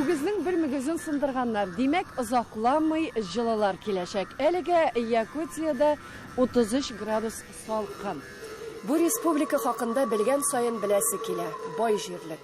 Үгезнең бер мөгезен сындырганнар. Димәк, озакламый җылылар киләчәк. Әлегә Якутиядә 33 градус салкын. Бу республика хакында белгән саен беләсе килә. Бай җирлек.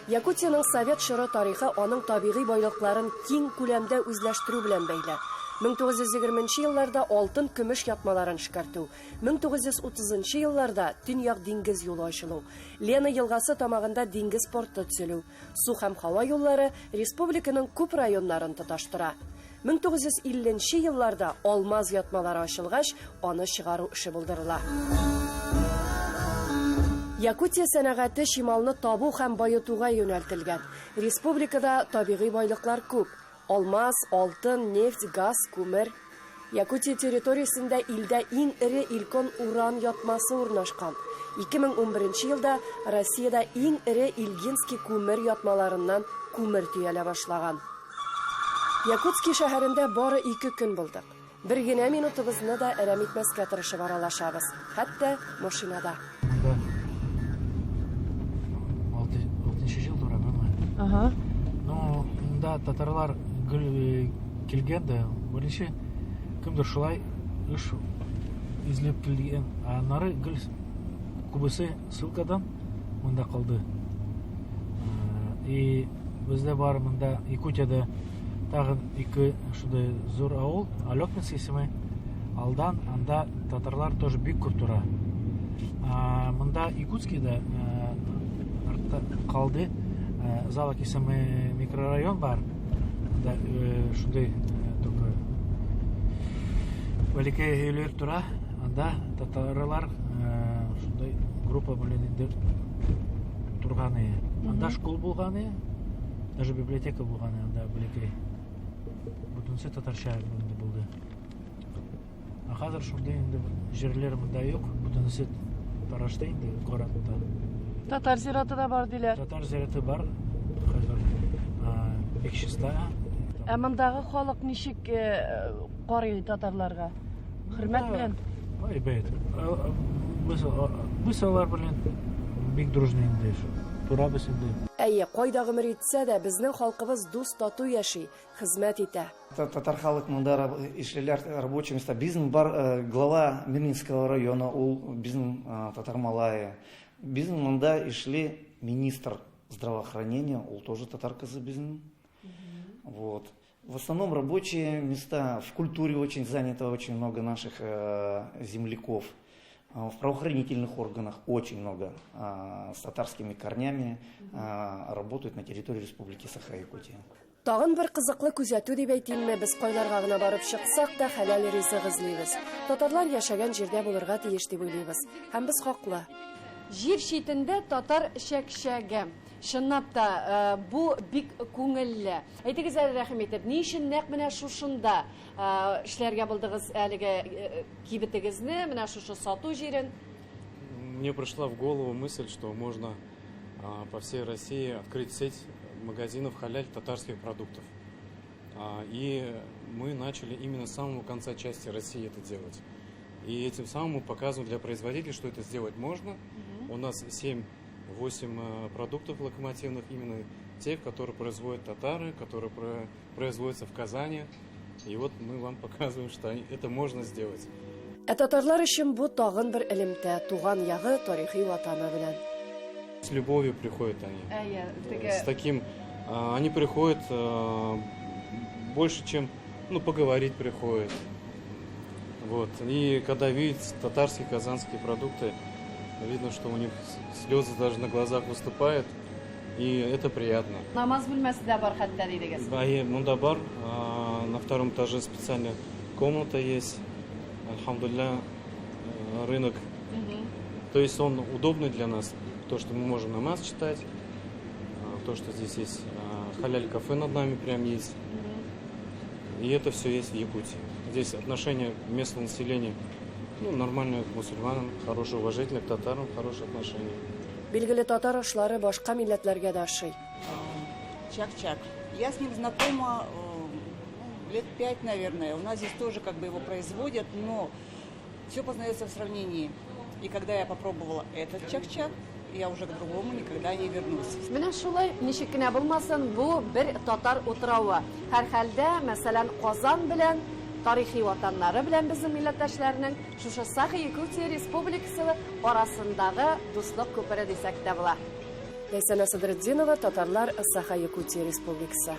Якутиянең совет чоры тарихы аның табигый байлыкларын киң күләмдә үзләштерү белән бәйле. 1920 нче елларда алтын-көмеш ятмаларын эшкәртү, 1930 нчы елларда Төньяк диңгез юлы ачылу, Лена елгасы тамагында диңгез порты төзелү, Су һәм һава юллары республиканың күп районнарын тоташтыра. 1950 нче елларда алмаз ятмалары ачылгач, аны чыгару эше булдырыла. Якутия сәнәгате чималны табу һәм баетуга юнәлтелгән. Республикада табигый байлыклар күп. Алмаз, алтын, нефть, газ, күмер. Якутия территориясендә илдә иң эре Илкон уран ятмасы урнашкан. 2011 елда Россиядә иң эре Илгинский күмер ятмаларыннан күмер төялә башлаган. Якутски шәһәрендә бары ике көн булдык. Бер генә минутыбызны да әрәм итмәскә тырышып аралашабыз, хәтта машинада. Монда алтынчы ел турамы? Ага. Ну, монда татарлар гел килгән дә, беренче кемдер шулай эш эзләп килгән, ә аннары гел күбесе ссылкадан монда калды. И бездә бар монда Якутиядә тагын ике шундый зур авыл, Алекминск исеме. Алдан анда татарлар тоже бик күп тора. Монда Якутскийда артта калды. Залак исеме микрорайон бар. Анда шундый только бәләкәй өйләр тора. Анда татарлар шундый группа белән инде торган. Анда школ булган. Даже библиотека булган анда бәләкәй. Бөтенесе татарча инде булды. Ә хәзер шундый инде җирләр монда юк, бөтенесе тарашты инде городта. Татар зираты да бар диләр. Татар зираты бар хәзер. Бик чиста. Ә мондагы халык ничек карый татарларга? Хөрмәт белән? Әйбәт. Без алар белән бик дружный инде. Торабыз инде. Әйе, кайда гомер итсә дә, безнең халкыбыз дус-тату яши, хезмәт итә. Татар халык монда эшлиләр, рабочий места. Безнең бар глава Мирнинского района, ул безнең татар малае. Безнең монда эшли министр здравоохранения, ул тоже татар кызы безнең. Вот. В основном рабочие места, в культуре очень занято очень много наших земляков. В правоохранительных органах очень много с татарскими корнями работают на территории Республики Саха-Якутия. Тагын бер кызыклы күзәтү дип әйтимме, без кайларга гына барып чыксак та хәләл ризык эзлибез. Татарлар яшәгән җирдә булырга тиеш дип уйлыйбыз. Һәм без хаклы. Җир читендә татар чәкчәге. Чынлап та, бу бик күңелле. Әйтегез әле, рәхим итеп, ни өчен нәкъ менә шушында эшләргә булдыгыз әлеге кибетегезне, менә шушы сату җирен? Мне пришла в голову мысль, что можно по всей России открыть сеть магазинов халяль татарских продуктов. И мы начали именно с самого конца части России это делать. И этим самым мы показываем для производителей, что это сделать можно. У нас 7-8 продуктов локомотивных, именно тех, которые производят татары, которые производятся в Казани. И вот мы вам показываем, что это можно сделать. Ә татарлар өчен бу тагын бер элемтә, туган ягы, тарихи ватаны белән. С любовью приходят они. Әйе, теге С таким, они приходят больше, чем, ну, поговорить приходят. Вот. И когда видят татарские, казанские продукты, видно, что у них слезы даже на глазах выступают, и это приятно. Намаз бүлмәсе дә бар хәтта дидегез. Әйе, монда бар. На втором этаже специальная комната есть. Альхамдулилля, рынок. То есть он удобный для нас. То, что мы можем намаз читать, то, что здесь есть халяль-кафе над нами прям есть. И это все есть в Якутии. Здесь отношение местного населения, ну, нормальное к мусульманам, хорошее, уважительное к татарам, хорошее отношение. Билгеле, татар ашлары башка милләтләргә дә ошый. Чак-чак. Я с ним знакома лет 5, наверное. У нас здесь тоже его производят, но все познается в сравнении. И когда я попробовала этот чак-чак, Я уже к другому никогда не вернусь. Менә шулай, ничек кенә булмасын, бу бер татар утравы. Һәрхәлдә, мәсәлән, Казан белән, тарихи ватаннары белән безнең милләттәшләрнең шушы Саха-Якутия Республикасы арасындагы дуслык күпере дисәк тә була. Ләйсәнә Садретдинова, татарлар, Саха-Якутия Республикасы.